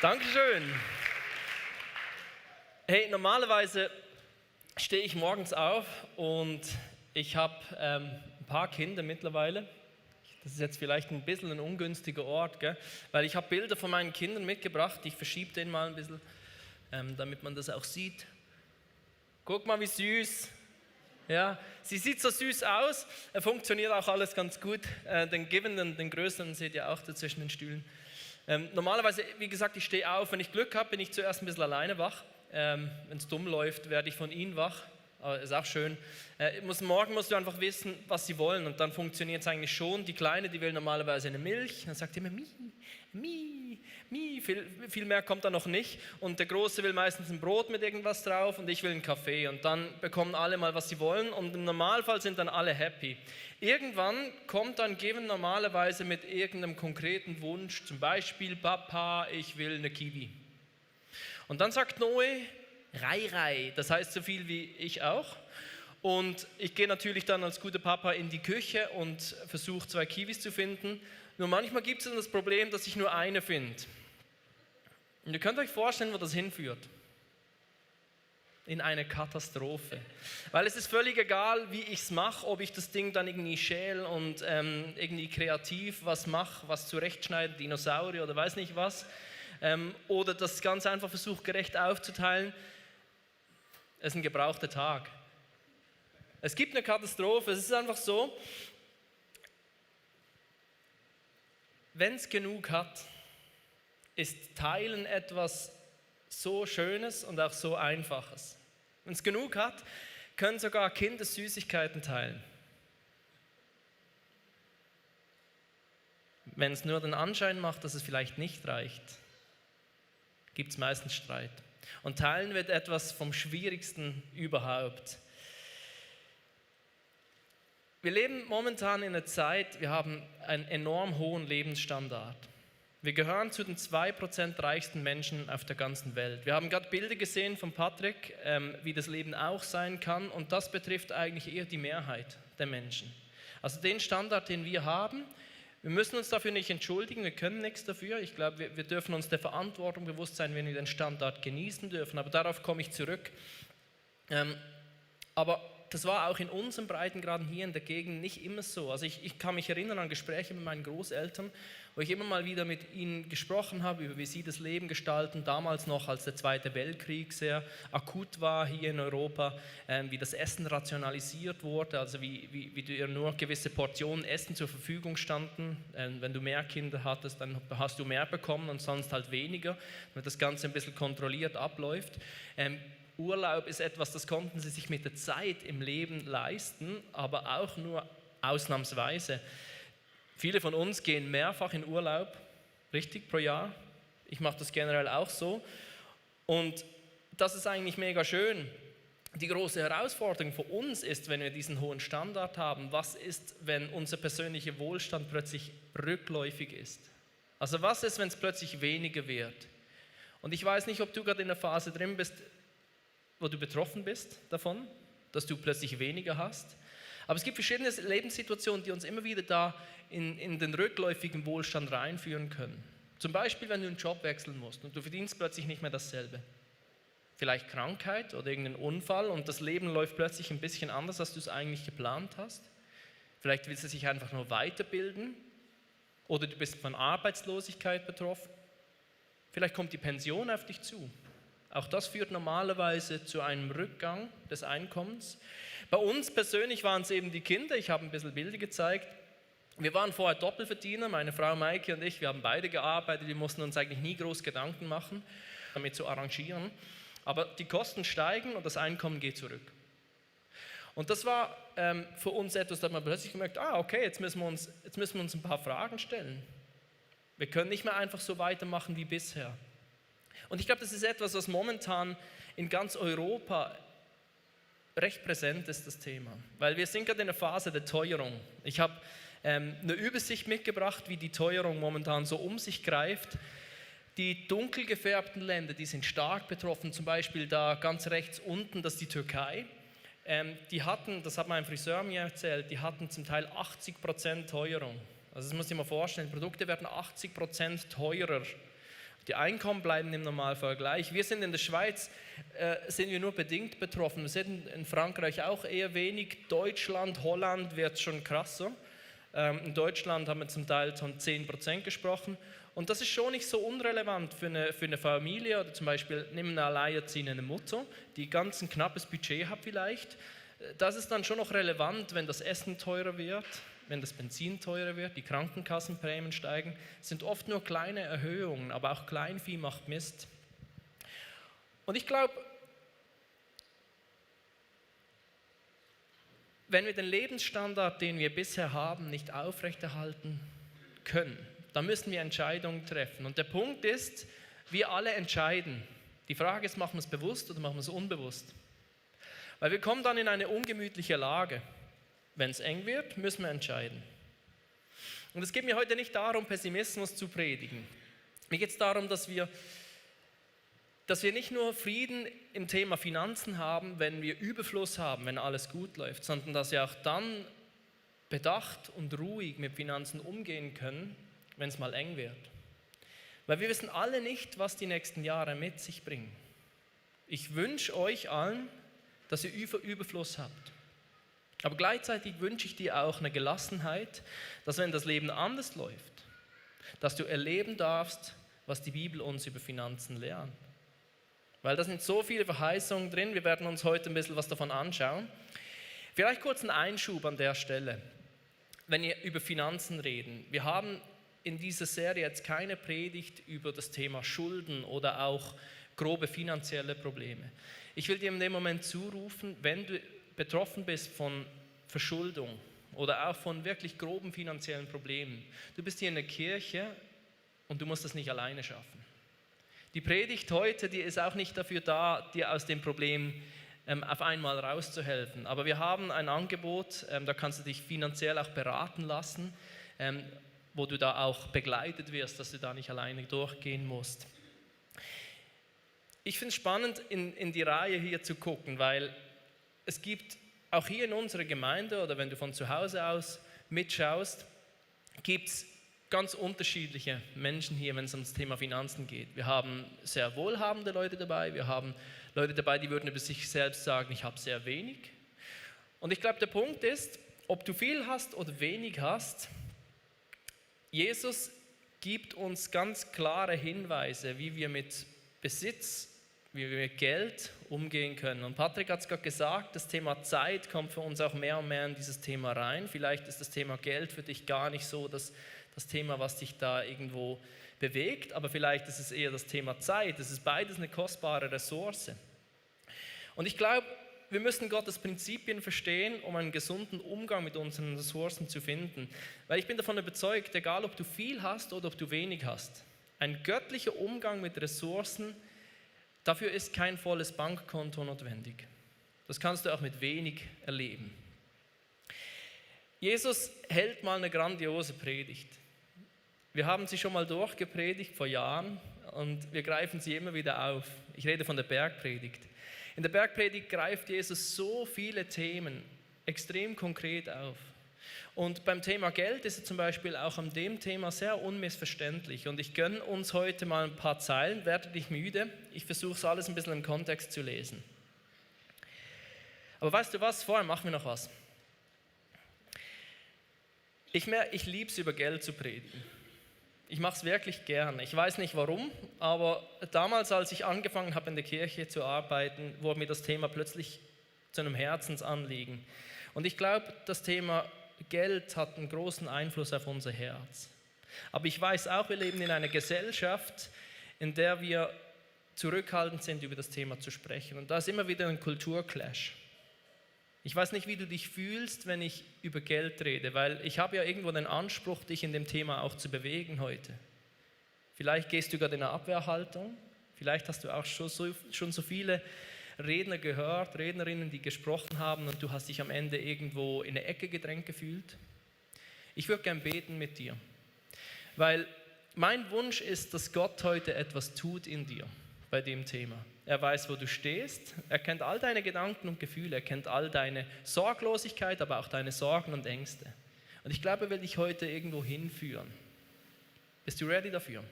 Dankeschön. Hey, normalerweise stehe ich morgens auf und ich habe ein paar Kinder mittlerweile. Das ist jetzt vielleicht ein bisschen ein ungünstiger Ort, gell? Weil ich habe Bilder von meinen Kindern mitgebracht. Ich verschiebe den mal ein bisschen, damit man das auch sieht. Guck mal, wie süß. Ja, sie sieht so süß aus, funktioniert auch alles ganz gut. Den Given, den Größeren seht ihr auch da zwischen den Stühlen. Normalerweise, wie gesagt, ich stehe auf. Wenn ich Glück habe, bin ich zuerst ein bisschen alleine wach. Wenn es dumm läuft, werde ich von ihnen wach. Aber ist auch schön. Morgen musst du einfach wissen, was sie wollen, und dann funktioniert es eigentlich schon. Die Kleine, die will normalerweise eine Milch. Dann sagt sie immer Mi. Viel mehr kommt da noch nicht. Und der Große will meistens ein Brot mit irgendwas drauf und ich will einen Kaffee. Und dann bekommen alle mal, was sie wollen, und im Normalfall sind dann alle happy. Irgendwann kommt dann Given normalerweise mit irgendeinem konkreten Wunsch, zum Beispiel: Papa, ich will eine Kiwi. Und dann sagt Noe: Rei, das heißt so viel wie ich auch. Und ich gehe natürlich dann als guter Papa in die Küche und versuche 2 Kiwis zu finden. Nur manchmal gibt es dann das Problem, dass ich nur eine finde. Und ihr könnt euch vorstellen, wo das hinführt. In eine Katastrophe. Weil es ist völlig egal, wie ich es mache, ob ich das Ding dann irgendwie schäle und irgendwie kreativ was mache, was zurechtschneide, Dinosaurier oder weiß nicht was. Oder das ganz einfach versuche, gerecht aufzuteilen. Es ist ein gebrauchter Tag. Es gibt eine Katastrophe. Es ist einfach so, wenn es genug hat, ist Teilen etwas so Schönes und auch so Einfaches. Wenn es genug hat, können sogar Kinder Süßigkeiten teilen. Wenn es nur den Anschein macht, dass es vielleicht nicht reicht, gibt es meistens Streit. Und Teilen wird etwas vom Schwierigsten überhaupt. Wir leben momentan in einer Zeit, wir haben einen enorm hohen Lebensstandard. Wir gehören zu den 2% reichsten Menschen auf der ganzen Welt. Wir haben gerade Bilder gesehen von Patrick, wie das Leben auch sein kann, und das betrifft eigentlich eher die Mehrheit der Menschen. Also den Standard, den wir haben, wir müssen uns dafür nicht entschuldigen, wir können nichts dafür. Ich glaube, wir dürfen uns der Verantwortung bewusst sein, wenn wir den Standard genießen dürfen, aber darauf komme ich zurück. Aber das war auch in unseren Breitengraden hier in der Gegend nicht immer so. Also ich kann mich erinnern an Gespräche mit meinen Großeltern, wo ich immer mal wieder mit ihnen gesprochen habe, über wie sie das Leben gestalten, damals noch, als der Zweite Weltkrieg sehr akut war hier in Europa, wie das Essen rationalisiert wurde, also wie dir nur gewisse Portionen Essen zur Verfügung standen. Wenn du mehr Kinder hattest, dann hast du mehr bekommen und sonst halt weniger, damit das Ganze ein bisschen kontrolliert abläuft. Urlaub ist etwas, das konnten sie sich mit der Zeit im Leben leisten, aber auch nur ausnahmsweise. Viele von uns gehen mehrfach in Urlaub, richtig, pro Jahr. Ich mache das generell auch so. Und das ist eigentlich mega schön. Die große Herausforderung für uns ist, wenn wir diesen hohen Standard haben, was ist, wenn unser persönlicher Wohlstand plötzlich rückläufig ist? Also was ist, wenn es plötzlich weniger wird? Und ich weiß nicht, ob du gerade in der Phase drin bist, wo du betroffen bist davon, dass du plötzlich weniger hast. Aber es gibt verschiedene Lebenssituationen, die uns immer wieder da in den rückläufigen Wohlstand reinführen können. Zum Beispiel, wenn du einen Job wechseln musst und du verdienst plötzlich nicht mehr dasselbe. Vielleicht Krankheit oder irgendein Unfall und das Leben läuft plötzlich ein bisschen anders, als du es eigentlich geplant hast. Vielleicht willst du dich einfach nur weiterbilden oder du bist von Arbeitslosigkeit betroffen. Vielleicht kommt die Pension auf dich zu. Auch das führt normalerweise zu einem Rückgang des Einkommens. Bei uns persönlich waren es eben die Kinder. Ich habe ein bisschen Bilder gezeigt. Wir waren vorher Doppelverdiener, meine Frau Maike und ich. Wir haben beide gearbeitet. Wir mussten uns eigentlich nie groß Gedanken machen, damit zu arrangieren. Aber die Kosten steigen und das Einkommen geht zurück. Und das war für uns etwas, da man plötzlich gemerkt, okay, jetzt müssen wir uns ein paar Fragen stellen. Wir können nicht mehr einfach so weitermachen wie bisher. Und ich glaube, das ist etwas, was momentan in ganz Europa recht präsent ist, das Thema. Weil wir sind gerade in der Phase der Teuerung. Ich habe eine Übersicht mitgebracht, wie die Teuerung momentan so um sich greift. Die dunkel gefärbten Länder, die sind stark betroffen, zum Beispiel da ganz rechts unten, das ist die Türkei. Die hatten, das hat mein Friseur mir erzählt, die hatten zum Teil 80% Teuerung. Also das muss ich mir vorstellen, Produkte werden 80% teurer. Die Einkommen bleiben im Normalfall gleich. Wir sind in der Schweiz, sind wir nur bedingt betroffen. Wir sind in Frankreich auch eher wenig. Deutschland, Holland wird schon krasser. In Deutschland haben wir zum Teil von 10% gesprochen. Und das ist schon nicht so unrelevant für eine Familie. Oder zum Beispiel, nehmen eine alleinerziehende Mutter, die ganz ein knappes Budget hat vielleicht. Das ist dann schon noch relevant, wenn das Essen teurer wird, wenn das Benzin teurer wird, die Krankenkassenprämien steigen. Es sind oft nur kleine Erhöhungen, aber auch Kleinvieh macht Mist. Und ich glaube, wenn wir den Lebensstandard, den wir bisher haben, nicht aufrechterhalten können, dann müssen wir Entscheidungen treffen. Und der Punkt ist, wir alle entscheiden. Die Frage ist, machen wir es bewusst oder machen wir es unbewusst? Weil wir kommen dann in eine ungemütliche Lage. Wenn es eng wird, müssen wir entscheiden. Und es geht mir heute nicht darum, Pessimismus zu predigen. Mir geht es darum, dass wir nicht nur Frieden im Thema Finanzen haben, wenn wir Überfluss haben, wenn alles gut läuft, sondern dass wir auch dann bedacht und ruhig mit Finanzen umgehen können, wenn es mal eng wird. Weil wir wissen alle nicht, was die nächsten Jahre mit sich bringen. Ich wünsche euch allen, dass ihr Überfluss habt. Aber gleichzeitig wünsche ich dir auch eine Gelassenheit, dass wenn das Leben anders läuft, dass du erleben darfst, was die Bibel uns über Finanzen lehrt. Weil da sind so viele Verheißungen drin, wir werden uns heute ein bisschen was davon anschauen. Vielleicht kurz einen Einschub an der Stelle, wenn wir über Finanzen reden. Wir haben in dieser Serie jetzt keine Predigt über das Thema Schulden oder auch grobe finanzielle Probleme. Ich will dir in dem Moment zurufen, wenn du betroffen bist von Verschuldung oder auch von wirklich groben finanziellen Problemen. Du bist hier in der Kirche und du musst das nicht alleine schaffen. Die Predigt heute, die ist auch nicht dafür da, dir aus dem Problem auf einmal rauszuhelfen. Aber wir haben ein Angebot, da kannst du dich finanziell auch beraten lassen, wo du da auch begleitet wirst, dass du da nicht alleine durchgehen musst. Ich finde es spannend, in die Reihe hier zu gucken, weil es gibt auch hier in unserer Gemeinde oder wenn du von zu Hause aus mitschaust, gibt es ganz unterschiedliche Menschen hier, wenn es ums Thema Finanzen geht. Wir haben sehr wohlhabende Leute dabei, wir haben Leute dabei, die würden über sich selbst sagen, ich habe sehr wenig. Und ich glaube, der Punkt ist, ob du viel hast oder wenig hast, Jesus gibt uns ganz klare Hinweise, wie wir mit Besitz, wie wir mit Geld umgehen können. Und Patrick hat es gerade gesagt, das Thema Zeit kommt für uns auch mehr und mehr in dieses Thema rein. Vielleicht ist das Thema Geld für dich gar nicht so das Thema, was dich da irgendwo bewegt, aber vielleicht ist es eher das Thema Zeit. Es ist beides eine kostbare Ressource. Und ich glaube, wir müssen Gottes Prinzipien verstehen, um einen gesunden Umgang mit unseren Ressourcen zu finden. Weil ich bin davon überzeugt, egal ob du viel hast oder ob du wenig hast, ein göttlicher Umgang mit Ressourcen, dafür ist kein volles Bankkonto notwendig. Das kannst du auch mit wenig erleben. Jesus hält mal eine grandiose Predigt. Wir haben sie schon mal durchgepredigt vor Jahren und wir greifen sie immer wieder auf. Ich rede von der Bergpredigt. In der Bergpredigt greift Jesus so viele Themen extrem konkret auf. Und beim Thema Geld ist er zum Beispiel auch an dem Thema sehr unmissverständlich. Und ich gönne uns heute mal ein paar Zeilen, werde nicht müde. Ich versuche es alles ein bisschen im Kontext zu lesen. Aber weißt du was, vorher machen wir noch was. Ich liebe es, über Geld zu predigen. Ich mache es wirklich gern. Ich weiß nicht warum, aber damals, als ich angefangen habe, in der Kirche zu arbeiten, wurde mir das Thema plötzlich zu einem Herzensanliegen. Und ich glaube, das Thema Geld hat einen großen Einfluss auf unser Herz. Aber ich weiß auch, wir leben in einer Gesellschaft, in der wir zurückhaltend sind, über das Thema zu sprechen. Und da ist immer wieder ein Kulturclash. Ich weiß nicht, wie du dich fühlst, wenn ich über Geld rede, weil ich habe ja irgendwo den Anspruch, dich in dem Thema auch zu bewegen heute. Vielleicht gehst du gerade in eine Abwehrhaltung, vielleicht hast du auch schon so viele Redner gehört, Rednerinnen, die gesprochen haben und du hast dich am Ende irgendwo in eine Ecke gedrängt gefühlt. Ich würde gern beten mit dir, weil mein Wunsch ist, dass Gott heute etwas tut in dir bei dem Thema. Er weiß, wo du stehst, er kennt all deine Gedanken und Gefühle, er kennt all deine Sorglosigkeit, aber auch deine Sorgen und Ängste. Und ich glaube, er will dich heute irgendwo hinführen. Bist du ready dafür?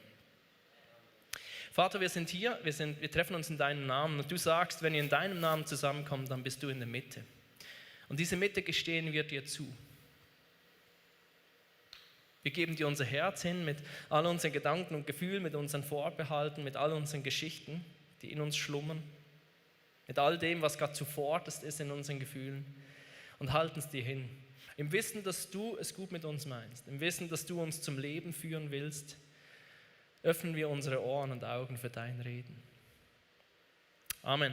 Vater, wir sind hier, wir treffen uns in deinem Namen und du sagst, wenn ihr in deinem Namen zusammenkommt, dann bist du in der Mitte. Und diese Mitte gestehen wir dir zu. Wir geben dir unser Herz hin mit all unseren Gedanken und Gefühlen, mit unseren Vorbehalten, mit all unseren Geschichten, die in uns schlummern, mit all dem, was gerade zuvorderst ist in unseren Gefühlen und halten es dir hin. Im Wissen, dass du es gut mit uns meinst, im Wissen, dass du uns zum Leben führen willst, öffnen wir unsere Ohren und Augen für dein Reden. Amen.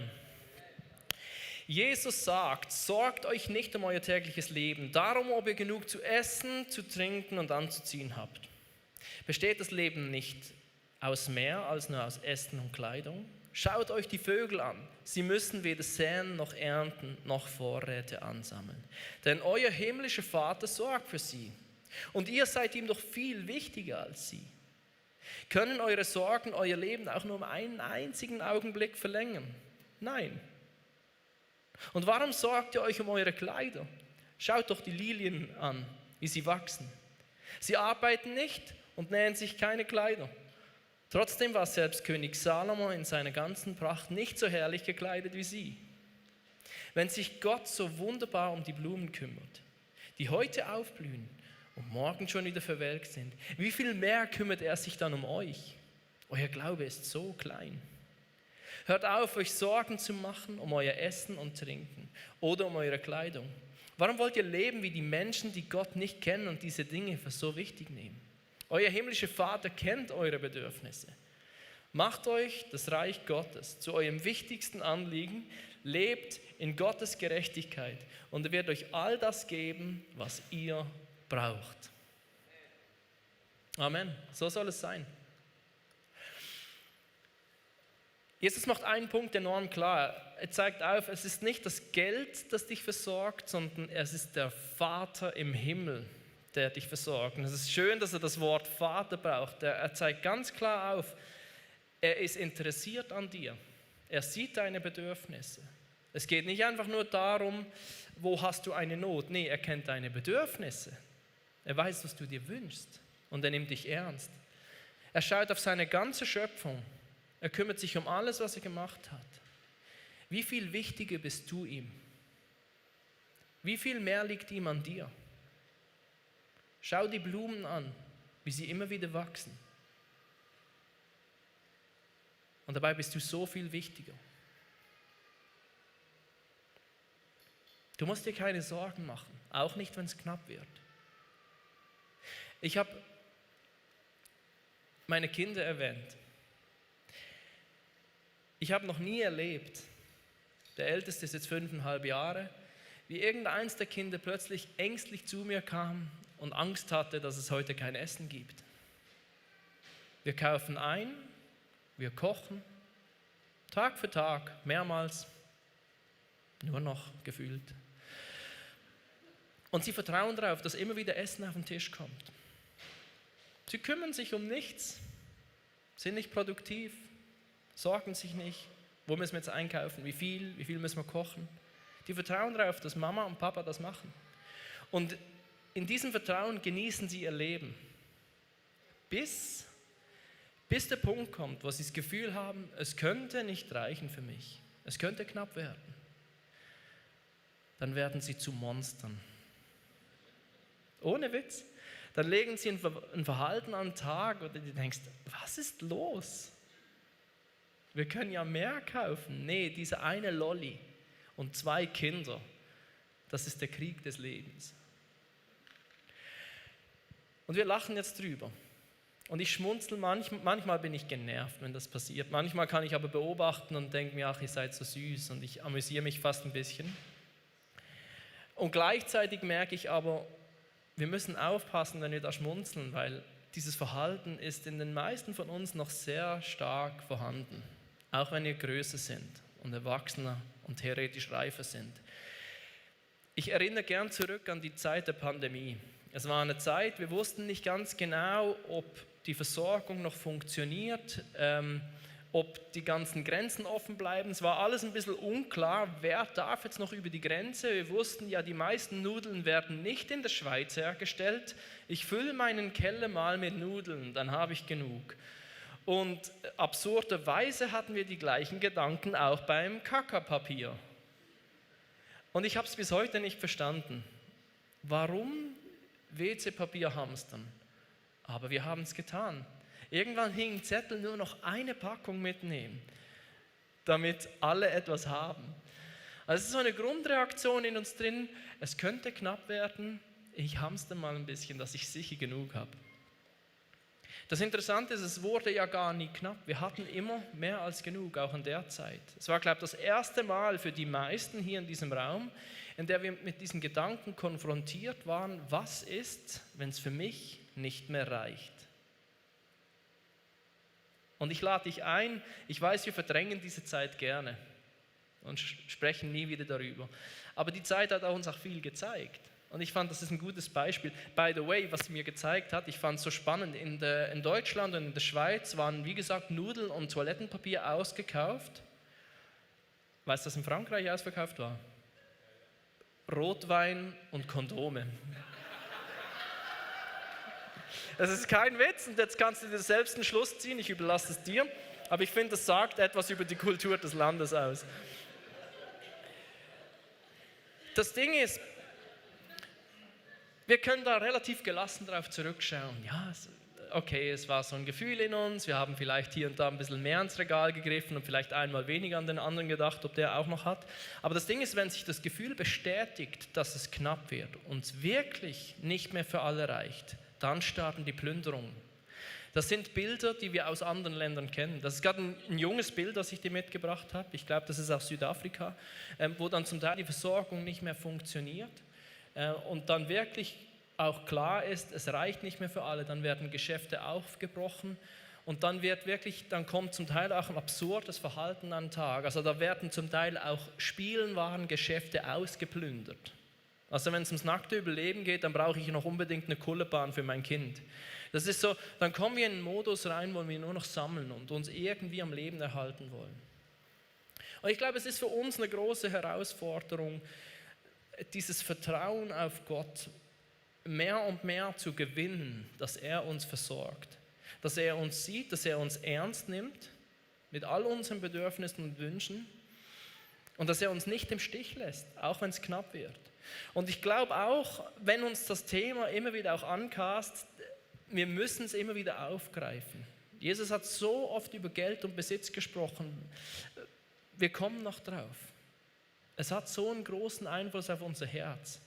Jesus sagt, sorgt euch nicht um euer tägliches Leben, darum, ob ihr genug zu essen, zu trinken und anzuziehen habt. Besteht das Leben nicht aus mehr als nur aus Essen und Kleidung? Schaut euch die Vögel an. Sie müssen weder säen noch ernten noch Vorräte ansammeln. Denn euer himmlischer Vater sorgt für sie. Und ihr seid ihm doch viel wichtiger als sie. Können eure Sorgen euer Leben auch nur um einen einzigen Augenblick verlängern? Nein. Und warum sorgt ihr euch um eure Kleider? Schaut doch die Lilien an, wie sie wachsen. Sie arbeiten nicht und nähen sich keine Kleider. Trotzdem war selbst König Salomo in seiner ganzen Pracht nicht so herrlich gekleidet wie sie. Wenn sich Gott so wunderbar um die Blumen kümmert, die heute aufblühen und morgen schon wieder verwelkt sind, wie viel mehr kümmert er sich dann um euch? Euer Glaube ist so klein. Hört auf, euch Sorgen zu machen um euer Essen und Trinken oder um eure Kleidung. Warum wollt ihr leben wie die Menschen, die Gott nicht kennen und diese Dinge für so wichtig nehmen? Euer himmlischer Vater kennt eure Bedürfnisse. Macht euch das Reich Gottes zu eurem wichtigsten Anliegen, lebt in Gottes Gerechtigkeit und er wird euch all das geben, was ihr braucht. Amen. So soll es sein. Jesus macht einen Punkt enorm klar. Er zeigt auf, es ist nicht das Geld, das dich versorgt, sondern es ist der Vater im Himmel, der dich versorgt. Und es ist schön, dass er das Wort Vater braucht. Er zeigt ganz klar auf, er ist interessiert an dir. Er sieht deine Bedürfnisse. Es geht nicht einfach nur darum, wo hast du eine Not. Nee, er kennt deine Bedürfnisse. Er weiß, was du dir wünschst und er nimmt dich ernst. Er schaut auf seine ganze Schöpfung. Er kümmert sich um alles, was er gemacht hat. Wie viel wichtiger bist du ihm? Wie viel mehr liegt ihm an dir? Schau die Blumen an, wie sie immer wieder wachsen. Und dabei bist du so viel wichtiger. Du musst dir keine Sorgen machen, auch nicht, wenn es knapp wird. Ich habe meine Kinder erwähnt. Ich habe noch nie erlebt, der Älteste ist jetzt 5,5 Jahre, wie irgendeins der Kinder plötzlich ängstlich zu mir kam und Angst hatte, dass es heute kein Essen gibt. Wir kaufen ein, wir kochen, Tag für Tag, mehrmals, nur noch gefühlt. Und sie vertrauen darauf, dass immer wieder Essen auf den Tisch kommt. Sie kümmern sich um nichts, sind nicht produktiv, sorgen sich nicht, wo müssen wir jetzt einkaufen, wie viel müssen wir kochen. Die vertrauen darauf, dass Mama und Papa das machen. Und in diesem Vertrauen genießen sie ihr Leben. Bis der Punkt kommt, wo sie das Gefühl haben, es könnte nicht reichen für mich. Es könnte knapp werden. Dann werden sie zu Monstern. Ohne Witz. Dann legen sie ein Verhalten an den Tag, oder du denkst, was ist los? Wir können ja mehr kaufen. Nee, diese eine Lolli und 2 Kinder, das ist der Krieg des Lebens. Und wir lachen jetzt drüber. Und ich schmunzel, manchmal bin ich genervt, wenn das passiert. Manchmal kann ich aber beobachten und denke mir, ach, ihr seid so süß und ich amüsiere mich fast ein bisschen. Und gleichzeitig merke ich aber, wir müssen aufpassen, wenn wir da schmunzeln, weil dieses Verhalten ist in den meisten von uns noch sehr stark vorhanden. Auch wenn wir größer sind und erwachsener und theoretisch reifer sind. Ich erinnere gern zurück an die Zeit der Pandemie. Es war eine Zeit, wir wussten nicht ganz genau, ob die Versorgung noch funktioniert, ob die ganzen Grenzen offen bleiben. Es war alles ein bisschen unklar, wer darf jetzt noch über die Grenze. Wir wussten ja, die meisten Nudeln werden nicht in der Schweiz hergestellt. Ich fülle meinen Keller mal mit Nudeln, dann habe ich genug. Und absurderweise hatten wir die gleichen Gedanken auch beim Kakapapier. Und ich habe es bis heute nicht verstanden. Warum WC-Papier hamstern? Aber wir haben es getan. Irgendwann hing ein Zettel, nur noch eine Packung mitnehmen, damit alle etwas haben. Also es ist so eine Grundreaktion in uns drin, es könnte knapp werden, ich hamster mal ein bisschen, dass ich sicher genug habe. Das Interessante ist, es wurde ja gar nie knapp. Wir hatten immer mehr als genug, auch in der Zeit. Es war, glaube ich, das erste Mal für die meisten hier in diesem Raum, in der wir mit diesen Gedanken konfrontiert waren, was ist, wenn es für mich nicht mehr reicht? Und ich lade dich ein, ich weiß, wir verdrängen diese Zeit gerne und sprechen nie wieder darüber. Aber die Zeit hat uns auch viel gezeigt. Und ich fand, das ist ein gutes Beispiel. By the way, was sie mir gezeigt hat, ich fand es so spannend, in Deutschland und in der Schweiz waren, wie gesagt, Nudeln und Toilettenpapier ausgekauft. Weißt du, was in Frankreich ausverkauft war? Rotwein und Kondome. Das ist kein Witz und jetzt kannst du dir selbst einen Schluss ziehen, ich überlasse es dir. Aber ich finde, das sagt etwas über die Kultur des Landes aus. Das Ding ist, wir können da relativ gelassen drauf zurückschauen. Ja, okay, es war so ein Gefühl in uns, wir haben vielleicht hier und da ein bisschen mehr ins Regal gegriffen und vielleicht einmal weniger an den anderen gedacht, ob der auch noch hat. Aber das Ding ist, wenn sich das Gefühl bestätigt, dass es knapp wird und es wirklich nicht mehr für alle reicht, dann starten die Plünderungen. Das sind Bilder, die wir aus anderen Ländern kennen. Das ist gerade ein junges Bild, das ich dir mitgebracht habe. Ich glaube, das ist aus Südafrika, wo dann zum Teil die Versorgung nicht mehr funktioniert und dann wirklich auch klar ist, es reicht nicht mehr für alle. Dann werden Geschäfte aufgebrochen und dann kommt zum Teil auch ein absurdes Verhalten an den Tag. Also da werden zum Teil auch Spielenwarengeschäfte ausgeplündert. Also wenn es ums nackte Überleben geht, dann brauche ich noch unbedingt eine Kullebahn für mein Kind. Das ist so, dann kommen wir in einen Modus rein, wo wir nur noch sammeln und uns irgendwie am Leben erhalten wollen. Und ich glaube, es ist für uns eine große Herausforderung, dieses Vertrauen auf Gott mehr und mehr zu gewinnen, dass er uns versorgt, dass er uns sieht, dass er uns ernst nimmt mit all unseren Bedürfnissen und Wünschen und dass er uns nicht im Stich lässt, auch wenn es knapp wird. Und ich glaube auch, wenn uns das Thema immer wieder auch ankast, wir müssen es immer wieder aufgreifen. Jesus hat so oft über Geld und Besitz gesprochen. Wir kommen noch drauf. Es hat so einen großen Einfluss auf unser Herz.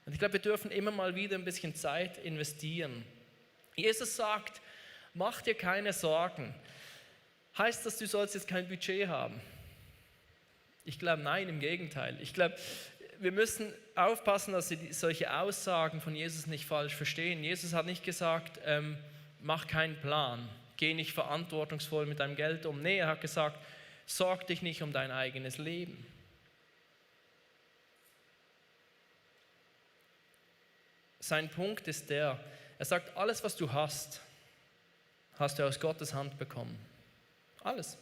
Und ich glaube, wir dürfen immer mal wieder ein bisschen Zeit investieren. Jesus sagt, mach dir keine Sorgen. Heißt das, du sollst jetzt kein Budget haben? Ich glaube, nein, im Gegenteil. Ich glaube, wir müssen aufpassen, dass wir solche Aussagen von Jesus nicht falsch verstehen. Jesus hat nicht gesagt, mach keinen Plan, geh nicht verantwortungsvoll mit deinem Geld um. Nee, er hat gesagt, sorg dich nicht um dein eigenes Leben. Sein Punkt ist er sagt, alles, was du hast, hast du aus Gottes Hand bekommen. Alles.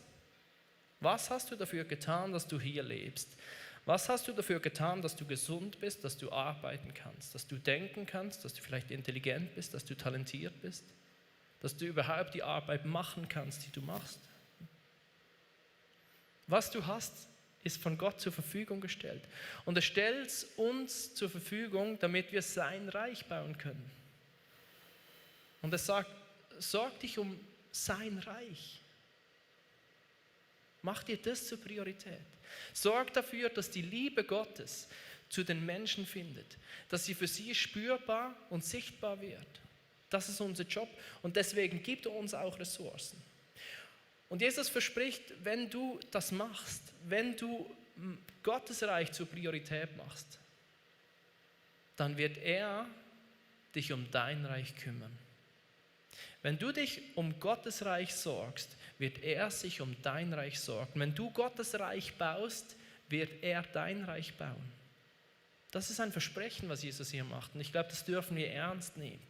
Was hast du dafür getan, dass du hier lebst? Was hast du dafür getan, dass du gesund bist, dass du arbeiten kannst, dass du denken kannst, dass du vielleicht intelligent bist, dass du talentiert bist, dass du überhaupt die Arbeit machen kannst, die du machst? Was du hast, ist von Gott zur Verfügung gestellt. Und er stellt es uns zur Verfügung, damit wir sein Reich bauen können. Und er sagt, sorg dich um sein Reich. Mach dir das zur Priorität. Sorg dafür, dass die Liebe Gottes zu den Menschen findet, dass sie für sie spürbar und sichtbar wird. Das ist unser Job und deswegen gibt er uns auch Ressourcen. Und Jesus verspricht, wenn du das machst, wenn du Gottes Reich zur Priorität machst, dann wird er dich um dein Reich kümmern. Wenn du dich um Gottes Reich sorgst, wird er sich um dein Reich sorgen. Wenn du Gottes Reich baust, wird er dein Reich bauen. Das ist ein Versprechen, was Jesus hier macht. Und ich glaube, das dürfen wir ernst nehmen.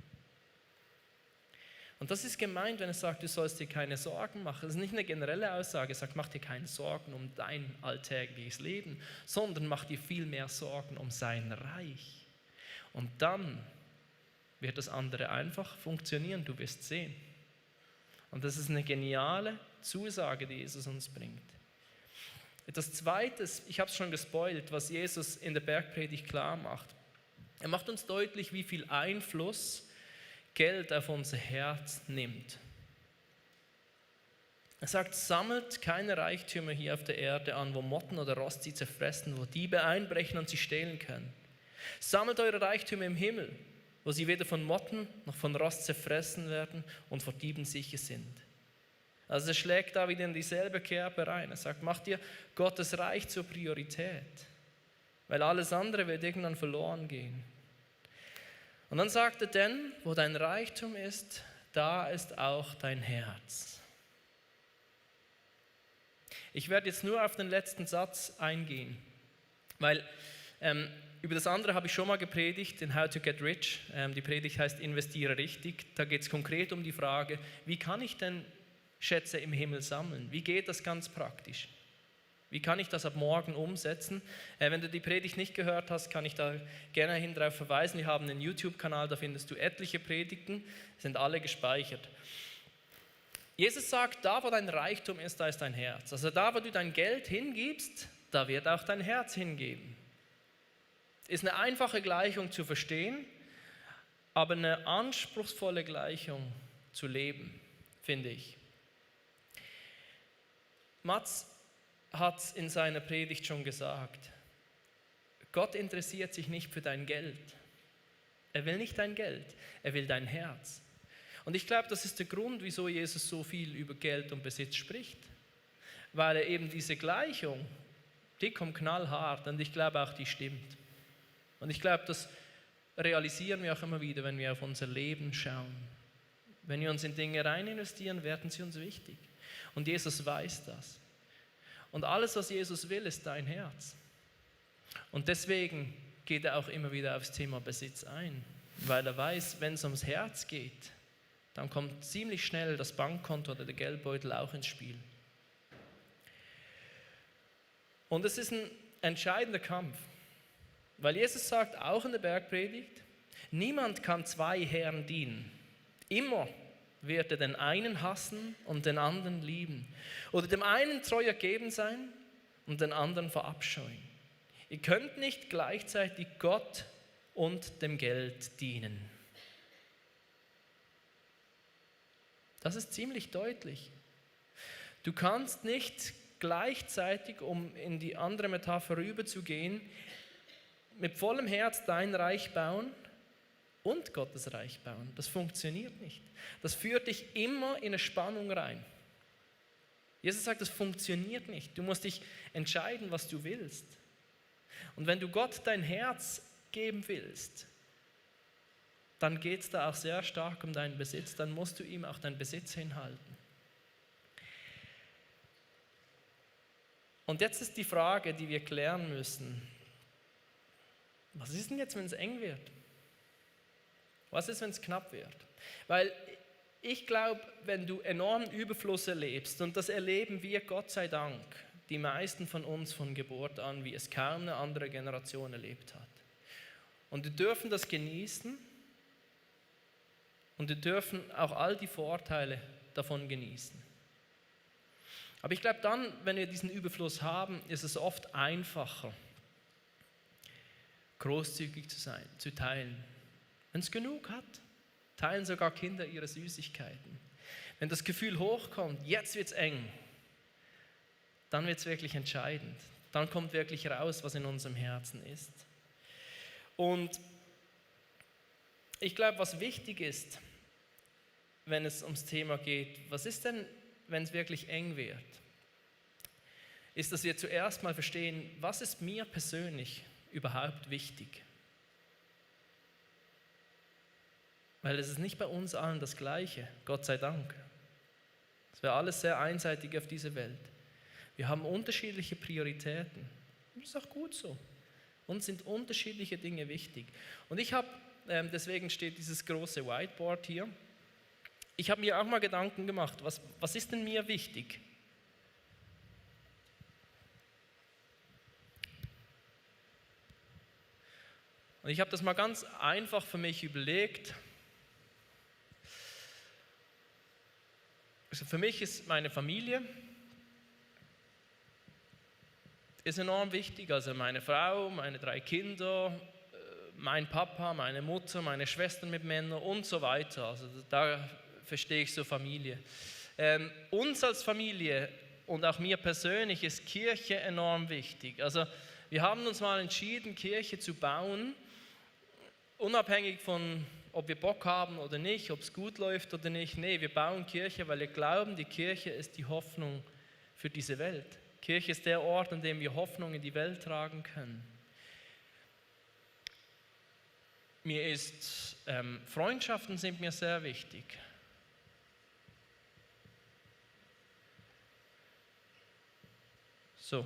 Und das ist gemeint, wenn er sagt, du sollst dir keine Sorgen machen. Das ist nicht eine generelle Aussage, er sagt, mach dir keine Sorgen um dein alltägliches Leben, sondern mach dir viel mehr Sorgen um sein Reich. Und dann wird das andere einfach funktionieren, du wirst sehen. Und das ist eine geniale Zusage, die Jesus uns bringt. Etwas Zweites, ich habe es schon gespoilt, was Jesus in der Bergpredigt klar macht. Er macht uns deutlich, wie viel Einfluss Geld auf unser Herz nimmt. Er sagt, sammelt keine Reichtümer hier auf der Erde an, wo Motten oder Rost sie zerfressen, wo Diebe einbrechen und sie stehlen können. Sammelt eure Reichtümer im Himmel, wo sie weder von Motten noch von Rost zerfressen werden und vor Dieben sicher sind. Also er schlägt da wieder in dieselbe Kerbe rein. Er sagt, macht dir Gottes Reich zur Priorität, weil alles andere wird irgendwann verloren gehen. Und dann sagt er, denn wo dein Reichtum ist, da ist auch dein Herz. Ich werde jetzt nur auf den letzten Satz eingehen, weil über das andere habe ich schon mal gepredigt, in How to Get Rich. Die Predigt heißt Investiere richtig. Da geht es konkret um die Frage, wie kann ich denn Schätze im Himmel sammeln? Wie geht das ganz praktisch? Wie kann ich das ab morgen umsetzen? Wenn du die Predigt nicht gehört hast, kann ich da gerne darauf verweisen. Wir haben einen YouTube-Kanal, da findest du etliche Predigten, sind alle gespeichert. Jesus sagt, da wo dein Reichtum ist, da ist dein Herz. Also da wo du dein Geld hingibst, da wird auch dein Herz hingeben. Ist eine einfache Gleichung zu verstehen, aber eine anspruchsvolle Gleichung zu leben, finde ich. Mats hat es in seiner Predigt schon gesagt. Gott interessiert sich nicht für dein Geld. Er will nicht dein Geld, er will dein Herz. Und ich glaube, das ist der Grund, wieso Jesus so viel über Geld und Besitz spricht. Weil er eben diese Gleichung, die kommt knallhart und ich glaube auch, die stimmt. Und ich glaube, das realisieren wir auch immer wieder, wenn wir auf unser Leben schauen. Wenn wir uns in Dinge rein investieren, werden sie uns wichtig. Und Jesus weiß das. Und alles, was Jesus will, ist dein Herz. Und deswegen geht er auch immer wieder aufs Thema Besitz ein. Weil er weiß, wenn es ums Herz geht, dann kommt ziemlich schnell das Bankkonto oder der Geldbeutel auch ins Spiel. Und es ist ein entscheidender Kampf. Weil Jesus sagt auch in der Bergpredigt, niemand kann zwei Herren dienen. Immer wird er den einen hassen und den anderen lieben. Oder dem einen treu ergeben sein und den anderen verabscheuen. Ihr könnt nicht gleichzeitig Gott und dem Geld dienen. Das ist ziemlich deutlich. Du kannst nicht gleichzeitig, um in die andere Metapher rüberzugehen, mit vollem Herz dein Reich bauen und Gottes Reich bauen. Das funktioniert nicht. Das führt dich immer in eine Spannung rein. Jesus sagt, das funktioniert nicht. Du musst dich entscheiden, was du willst. Und wenn du Gott dein Herz geben willst, dann geht es da auch sehr stark um deinen Besitz. Dann musst du ihm auch deinen Besitz hinhalten. Und jetzt ist die Frage, die wir klären müssen. Was ist denn jetzt, wenn es eng wird? Was ist, wenn es knapp wird? Weil ich glaube, wenn du enormen Überfluss erlebst, und das erleben wir Gott sei Dank, die meisten von uns von Geburt an, wie es kaum eine andere Generation erlebt hat. Und wir dürfen das genießen und wir dürfen auch all die Vorteile davon genießen. Aber ich glaube dann, wenn wir diesen Überfluss haben, ist es oft einfacher, großzügig zu sein, zu teilen. Wenn es genug hat, teilen sogar Kinder ihre Süßigkeiten. Wenn das Gefühl hochkommt, jetzt wird es eng, dann wird es wirklich entscheidend. Dann kommt wirklich raus, was in unserem Herzen ist. Und ich glaube, was wichtig ist, wenn es ums Thema geht, was ist denn, wenn es wirklich eng wird, ist, dass wir zuerst mal verstehen, was ist mir persönlich überhaupt wichtig? Weil es ist nicht bei uns allen das Gleiche, Gott sei Dank. Es wäre alles sehr einseitig auf dieser Welt. Wir haben unterschiedliche Prioritäten. Das ist auch gut so. Uns sind unterschiedliche Dinge wichtig. Und ich habe, deswegen steht dieses große Whiteboard hier, ich habe mir auch mal Gedanken gemacht, was ist denn mir wichtig? Und ich habe das mal ganz einfach für mich überlegt. Also für mich ist meine Familie ist enorm wichtig. Also meine Frau, meine 3 Kinder, mein Papa, meine Mutter, meine Schwestern mit Männern und so weiter. Also da verstehe ich so Familie. Uns als Familie und auch mir persönlich ist Kirche enorm wichtig. Also wir haben uns mal entschieden, Kirche zu bauen, unabhängig von, ob wir Bock haben oder nicht, ob es gut läuft oder nicht. Nee, wir bauen Kirche, weil wir glauben, die Kirche ist die Hoffnung für diese Welt. Kirche ist der Ort, an dem wir Hoffnung in die Welt tragen können. Freundschaften sind mir sehr wichtig. So.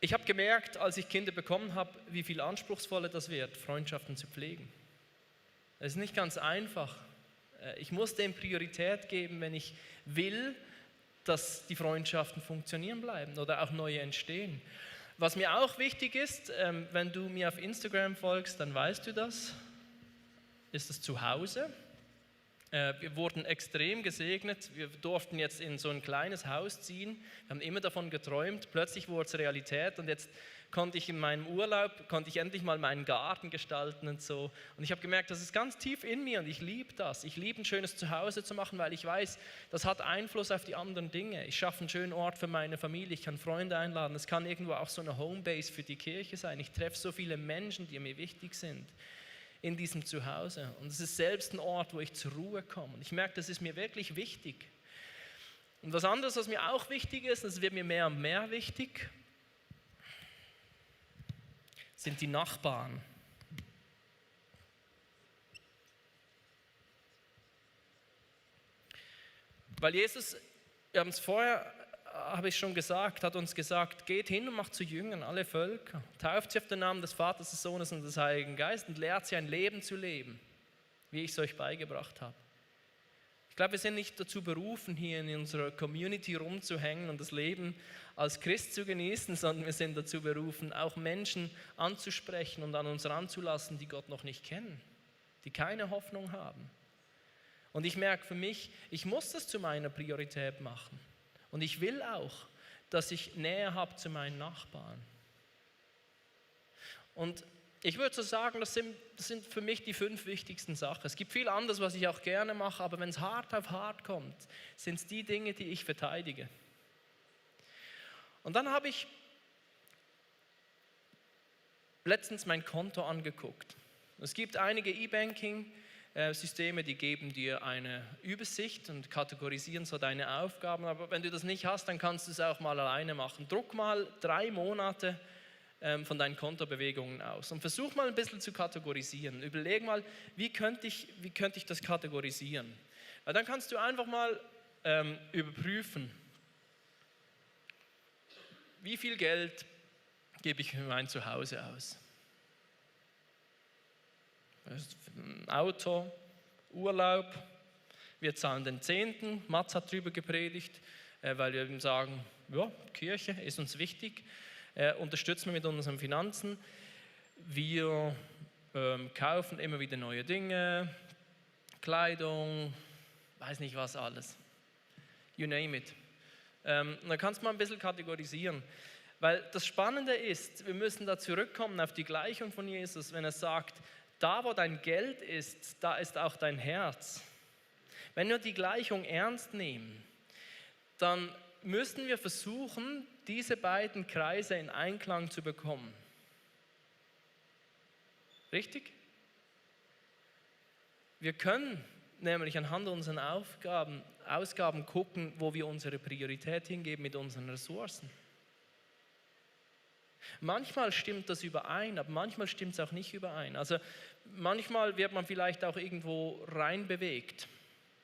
Ich habe gemerkt, als ich Kinder bekommen habe, wie viel anspruchsvoller das wird, Freundschaften zu pflegen. Es ist nicht ganz einfach. Ich muss dem Priorität geben, wenn ich will, dass die Freundschaften funktionieren bleiben oder auch neue entstehen. Was mir auch wichtig ist, wenn du mir auf Instagram folgst, dann weißt du das, ist das Zuhause. Wir wurden extrem gesegnet, wir durften jetzt in so ein kleines Haus ziehen, wir haben immer davon geträumt, plötzlich wurde es Realität und jetzt konnte ich in meinem Urlaub, endlich mal meinen Garten gestalten und so. Und ich habe gemerkt, das ist ganz tief in mir und ich liebe das. Ich liebe ein schönes Zuhause zu machen, weil ich weiß, das hat Einfluss auf die anderen Dinge. Ich schaffe einen schönen Ort für meine Familie, ich kann Freunde einladen, es kann irgendwo auch so eine Homebase für die Kirche sein. Ich treffe so viele Menschen, die mir wichtig sind in diesem Zuhause. Und es ist selbst ein Ort, wo ich zur Ruhe komme. Und ich merke, das ist mir wirklich wichtig. Und was anderes, was mir auch wichtig ist, das wird mir mehr und mehr wichtig, sind die Nachbarn. Weil Jesus, wir haben es vorher, habe ich schon gesagt, hat uns gesagt, geht hin und macht zu Jüngern alle Völker, tauft sie auf den Namen des Vaters, des Sohnes und des Heiligen Geistes und lehrt sie ein Leben zu leben, wie ich es euch beigebracht habe. Ich glaube, wir sind nicht dazu berufen, hier in unserer Community rumzuhängen und das Leben als Christ zu genießen, sondern wir sind dazu berufen, auch Menschen anzusprechen und an uns ranzulassen, die Gott noch nicht kennen, die keine Hoffnung haben. Und ich merke für mich, ich muss das zu meiner Priorität machen. Und ich will auch, dass ich Nähe habe zu meinen Nachbarn. Und ich würde so sagen, das sind für mich die 5 wichtigsten Sachen. Es gibt viel anderes, was ich auch gerne mache, aber wenn es hart auf hart kommt, sind es die Dinge, die ich verteidige. Und dann habe ich letztens mein Konto angeguckt. Es gibt einige E-Banking-Systeme, die geben dir eine Übersicht und kategorisieren so deine Aufgaben, aber wenn du das nicht hast, dann kannst du es auch mal alleine machen. Druck mal 3 Monate von deinen Kontobewegungen aus und versuch mal ein bisschen zu kategorisieren. Überleg mal, wie könnte ich das kategorisieren? Weil dann kannst du einfach mal überprüfen, wie viel Geld gebe ich für mein Zuhause aus? Ein Auto, Urlaub, wir zahlen den 10. Mats hat darüber gepredigt, weil wir eben sagen, ja, Kirche ist uns wichtig, unterstützen wir mit unseren Finanzen. Wir kaufen immer wieder neue Dinge, Kleidung, weiß nicht was alles. You name it. Und dann kannst du mal ein bisschen kategorisieren. Weil das Spannende ist, wir müssen da zurückkommen auf die Gleichung von Jesus, wenn er sagt, da wo dein Geld ist, da ist auch dein Herz. Wenn wir die Gleichung ernst nehmen, dann müssen wir versuchen, diese beiden Kreise in Einklang zu bekommen. Richtig? Wir können nämlich anhand unserer Ausgaben gucken, wo wir unsere Priorität hingeben mit unseren Ressourcen. Manchmal stimmt das überein, aber manchmal stimmt es auch nicht überein. Also manchmal wird man vielleicht auch irgendwo reinbewegt.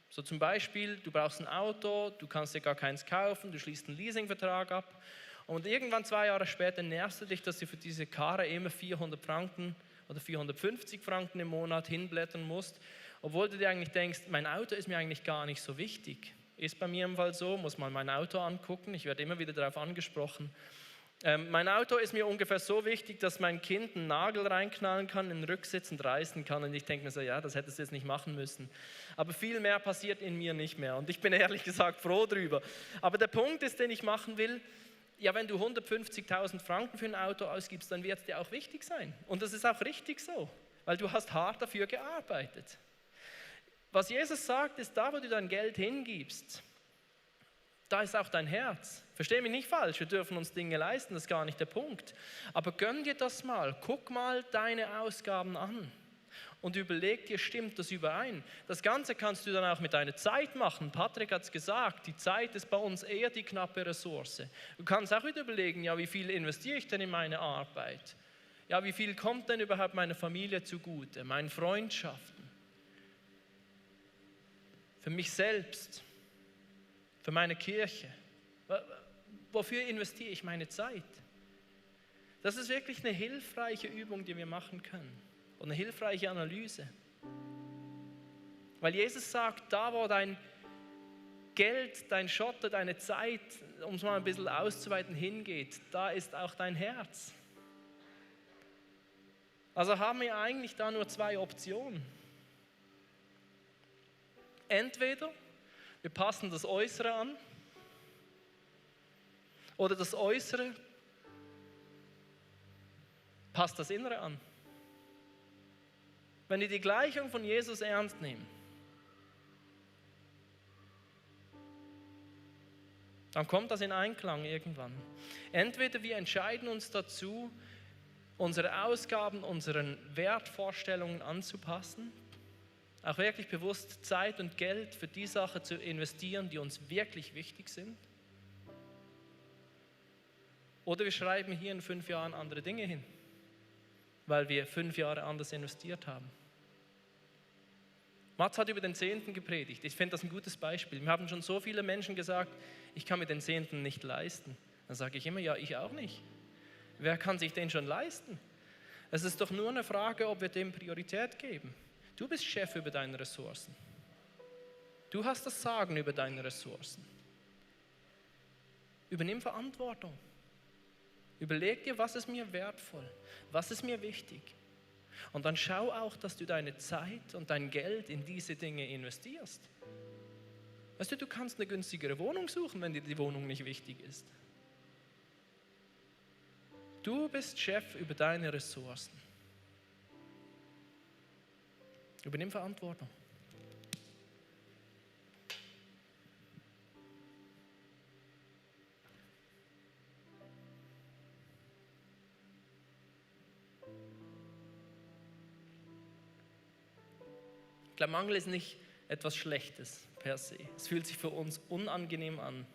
So zum Beispiel, du brauchst ein Auto, du kannst dir gar keins kaufen, du schließt einen Leasingvertrag ab und irgendwann 2 Jahre später nervst du dich, dass du für diese Karre immer 400 Franken oder 450 Franken im Monat hinblättern musst, obwohl du dir eigentlich denkst, mein Auto ist mir eigentlich gar nicht so wichtig. Ist bei mir im Fall so, muss mal mein Auto angucken, ich werde immer wieder darauf angesprochen. Mein Auto ist mir ungefähr so wichtig, dass mein Kind einen Nagel reinknallen kann, in den Rücksitz und reißen kann. Und ich denke mir so, ja, das hättest du jetzt nicht machen müssen. Aber viel mehr passiert in mir nicht mehr. Und ich bin ehrlich gesagt froh drüber. Aber der Punkt ist, den ich machen will, ja, wenn du 150.000 Franken für ein Auto ausgibst, dann wird es dir auch wichtig sein. Und das ist auch richtig so, weil du hast hart dafür gearbeitet. Was Jesus sagt, ist, da wo du dein Geld hingibst, da ist auch dein Herz. Versteh mich nicht falsch, wir dürfen uns Dinge leisten, das ist gar nicht der Punkt. Aber gönn dir das mal, guck mal deine Ausgaben an und überleg dir, stimmt das überein? Das Ganze kannst du dann auch mit deiner Zeit machen. Patrick hat es gesagt, die Zeit ist bei uns eher die knappe Ressource. Du kannst auch wieder überlegen, ja, wie viel investiere ich denn in meine Arbeit? Ja, wie viel kommt denn überhaupt meiner Familie zugute, meinen Freundschaften? Für mich selbst? Für meine Kirche. Wofür investiere ich meine Zeit? Das ist wirklich eine hilfreiche Übung, die wir machen können. Und eine hilfreiche Analyse. Weil Jesus sagt, da wo dein Geld, dein Schotter, deine Zeit, um es mal ein bisschen auszuweiten, hingeht, da ist auch dein Herz. Also haben wir eigentlich da nur zwei Optionen. Entweder wir passen das Äußere an oder das Äußere passt das Innere an. Wenn wir die Gleichung von Jesus ernst nehmen, dann kommt das in Einklang irgendwann. Entweder wir entscheiden uns dazu, unsere Ausgaben unseren Wertvorstellungen anzupassen, auch wirklich bewusst Zeit und Geld für die Sachen zu investieren, die uns wirklich wichtig sind. Oder wir schreiben hier in 5 Jahren andere Dinge hin, weil wir 5 Jahre anders investiert haben. Mats hat über den Zehnten gepredigt. Ich finde das ein gutes Beispiel. Wir haben schon so viele Menschen gesagt, ich kann mir den Zehnten nicht leisten. Dann sage ich immer, ja, ich auch nicht. Wer kann sich den schon leisten? Es ist doch nur eine Frage, ob wir dem Priorität geben. Du bist Chef über deine Ressourcen. Du hast das Sagen über deine Ressourcen. Übernimm Verantwortung. Überleg dir, was ist mir wertvoll, was ist mir wichtig. Und dann schau auch, dass du deine Zeit und dein Geld in diese Dinge investierst. Weißt du, du kannst eine günstigere Wohnung suchen, wenn dir die Wohnung nicht wichtig ist. Du bist Chef über deine Ressourcen. Übernimm Verantwortung. Ich glaube, Mangel ist nicht etwas Schlechtes per se. Es fühlt sich für uns unangenehm an.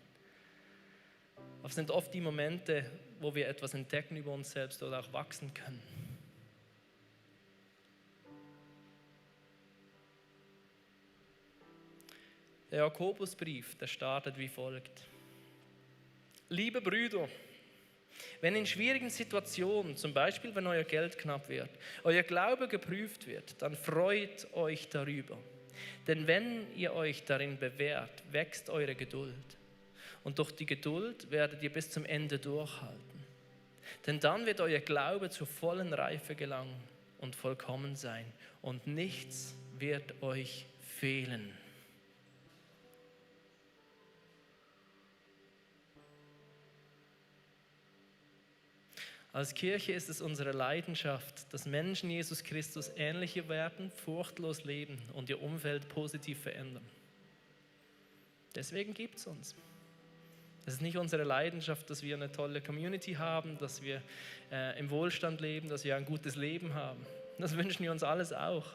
Aber es sind oft die Momente, wo wir etwas entdecken über uns selbst oder auch wachsen können. Der Jakobusbrief, der startet wie folgt. Liebe Brüder, wenn in schwierigen Situationen, zum Beispiel wenn euer Geld knapp wird, euer Glaube geprüft wird, dann freut euch darüber. Denn wenn ihr euch darin bewährt, wächst eure Geduld. Und durch die Geduld werdet ihr bis zum Ende durchhalten. Denn dann wird euer Glaube zur vollen Reife gelangen und vollkommen sein. Und nichts wird euch fehlen. Als Kirche ist es unsere Leidenschaft, dass Menschen Jesus Christus ähnlicher werden, furchtlos leben und ihr Umfeld positiv verändern. Deswegen gibt es uns. Es ist nicht unsere Leidenschaft, dass wir eine tolle Community haben, dass wir im Wohlstand leben, dass wir ein gutes Leben haben. Das wünschen wir uns alles auch.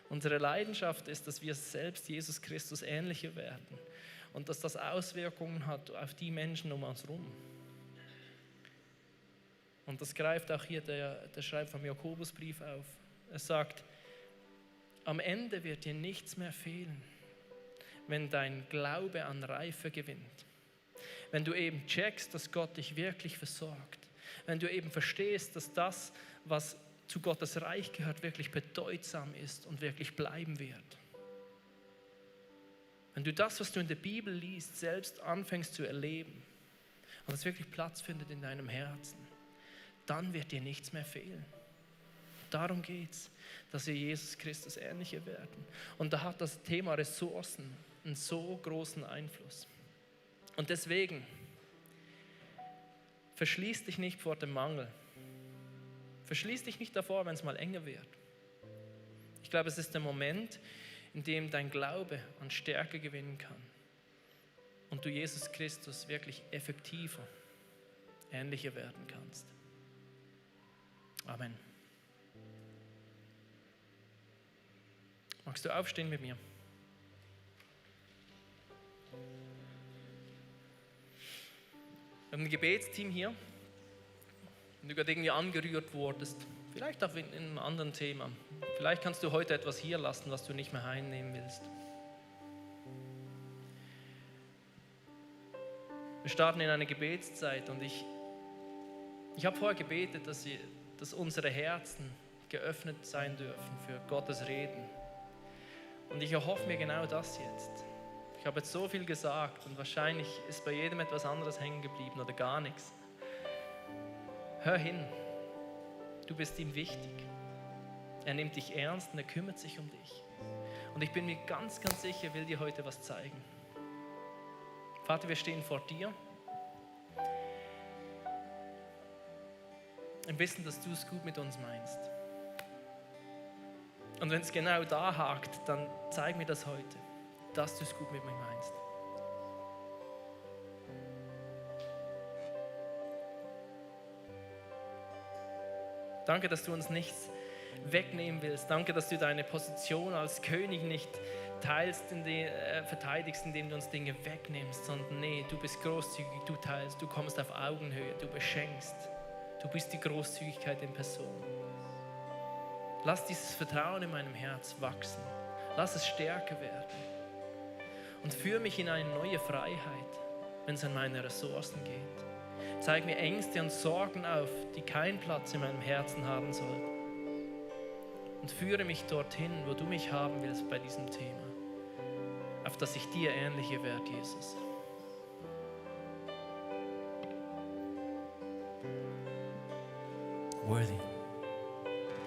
Unsere Leidenschaft ist, dass wir selbst Jesus Christus ähnlicher werden und dass das Auswirkungen hat auf die Menschen um uns herum. Und das greift auch hier der Schreiber vom Jakobusbrief auf. Er sagt, am Ende wird dir nichts mehr fehlen, wenn dein Glaube an Reife gewinnt. Wenn du eben checkst, dass Gott dich wirklich versorgt. Wenn du eben verstehst, dass das, was zu Gottes Reich gehört, wirklich bedeutsam ist und wirklich bleiben wird. Wenn du das, was du in der Bibel liest, selbst anfängst zu erleben und das wirklich Platz findet in deinem Herzen, dann wird dir nichts mehr fehlen. Darum geht es, dass wir Jesus Christus ähnlicher werden. Und da hat das Thema Ressourcen einen so großen Einfluss. Und deswegen, verschließ dich nicht vor dem Mangel. Verschließ dich nicht davor, wenn es mal enger wird. Ich glaube, es ist der Moment, in dem dein Glaube an Stärke gewinnen kann und du Jesus Christus wirklich effektiver, ähnlicher werden kannst. Amen. Magst du aufstehen mit mir? Wir haben ein Gebetsteam hier. Wenn du gerade irgendwie angerührt wurdest, vielleicht auch in einem anderen Thema. Vielleicht kannst du heute etwas hier lassen, was du nicht mehr heimnehmen willst. Wir starten in eine Gebetszeit und ich habe vorher gebetet, dass unsere Herzen geöffnet sein dürfen für Gottes Reden. Und ich erhoffe mir genau das jetzt. Ich habe jetzt so viel gesagt und wahrscheinlich ist bei jedem etwas anderes hängen geblieben oder gar nichts. Hör hin, du bist ihm wichtig. Er nimmt dich ernst und er kümmert sich um dich. Und ich bin mir ganz, ganz sicher, er will dir heute was zeigen. Vater, wir stehen vor dir. Im Wissen, dass du es gut mit uns meinst. Und wenn es genau da hakt, dann zeig mir das heute, dass du es gut mit mir meinst. Danke, dass du uns nichts wegnehmen willst. Danke, dass du deine Position als König nicht verteidigst, indem du uns Dinge wegnimmst, sondern nee, du bist großzügig, du teilst, du kommst auf Augenhöhe, du beschenkst. Du bist die Großzügigkeit in Person. Lass dieses Vertrauen in meinem Herz wachsen. Lass es stärker werden. Und führe mich in eine neue Freiheit, wenn es an meine Ressourcen geht. Zeig mir Ängste und Sorgen auf, die keinen Platz in meinem Herzen haben sollten. Und führe mich dorthin, wo du mich haben willst bei diesem Thema, auf das ich dir ähnlicher werde, Jesus. Worthy.